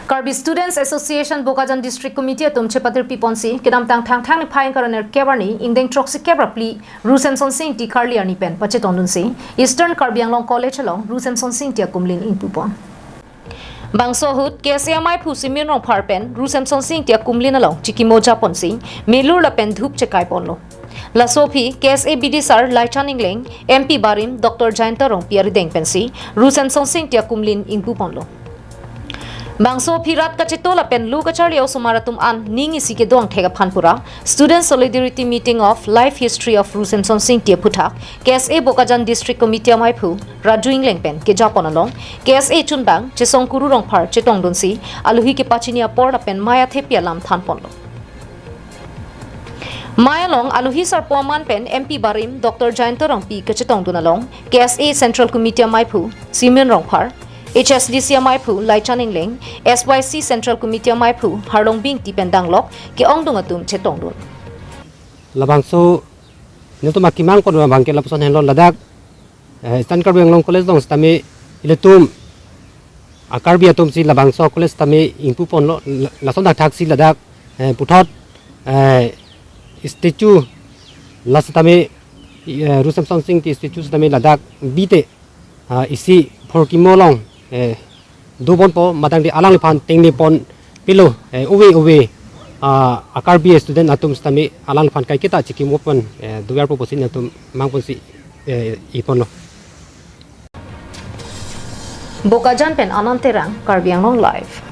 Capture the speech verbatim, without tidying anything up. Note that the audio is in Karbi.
Karbi Students Association Bokajan District Committee atum chepatirpi ponsi kedamtang Thangthang niphai ingkar ra nerkep arni ingdeng throksi kep ra phli Ru Semsonsing Ingti Karli arni pen pachetongdunsi Eastern Karbi Anglong College along Ru Semsonsing Ingti akumlin ingpupon. Bangso ahut K S A amaiphu Simin Rongphar pen Ru Semsonsing Ingti akumlin along chikimo japonsi melur lapen dhup chekaiponlo. Laso aphi K S A bidisar Laichan Engleng, M P barim Doctor Jayanta Rongpi arideng pensi Ru Semsonsing Ingti akumlin ingpuponlo. Bangso aphi rat kacheto lapen lo kacharli osomar atum an ning isi kedo angthek aphan pura Student Solidarity Meeting of Life History of Ru Semsonsing Ingti aphuthak K S A Bokajan District Committee amaiphu Raju Engleng pen kejapon along K S A chunbang Chesong Kuru Rongphar chetongdunsi alohi kepachini apor lapen mei athepi alam thanponlo. Mei along alohi sarpo aman pen M P barim Doctor Jayanta Rongpi kachetongdun along K S A Central Committee amaiphu Simin Rongphar, H S D C amaiphu Laichan Engleng, S Y C Central Committee amaiphu Harlongbing Ingti pen danglok ke-ongdung atum chetongdun. Labangso nelitum akemang pon abang ke lapuson henlo ladak, eh, Eastern Karbi Anglong College along sitame ilitum a-Karbi atum si labangso college sitame ingpuponlo, la-, lason dak thak si ladak, eh, puthot, eh, statue la sitame, eh, Ru Semsonsing Ingti statue sitame ladak bite, ah, isi phurkimo along, eh, dobompo, madang di alangliphan tengnepon pilo, eh, ove ove, ah, a-Karbi student atum sitame alangliphan kaiketa chikimopon, eh, doverpo pusi nelitum mangponsi, eh, iponlo. Bokajan pen Anand Terang, Karbi Anglong Live.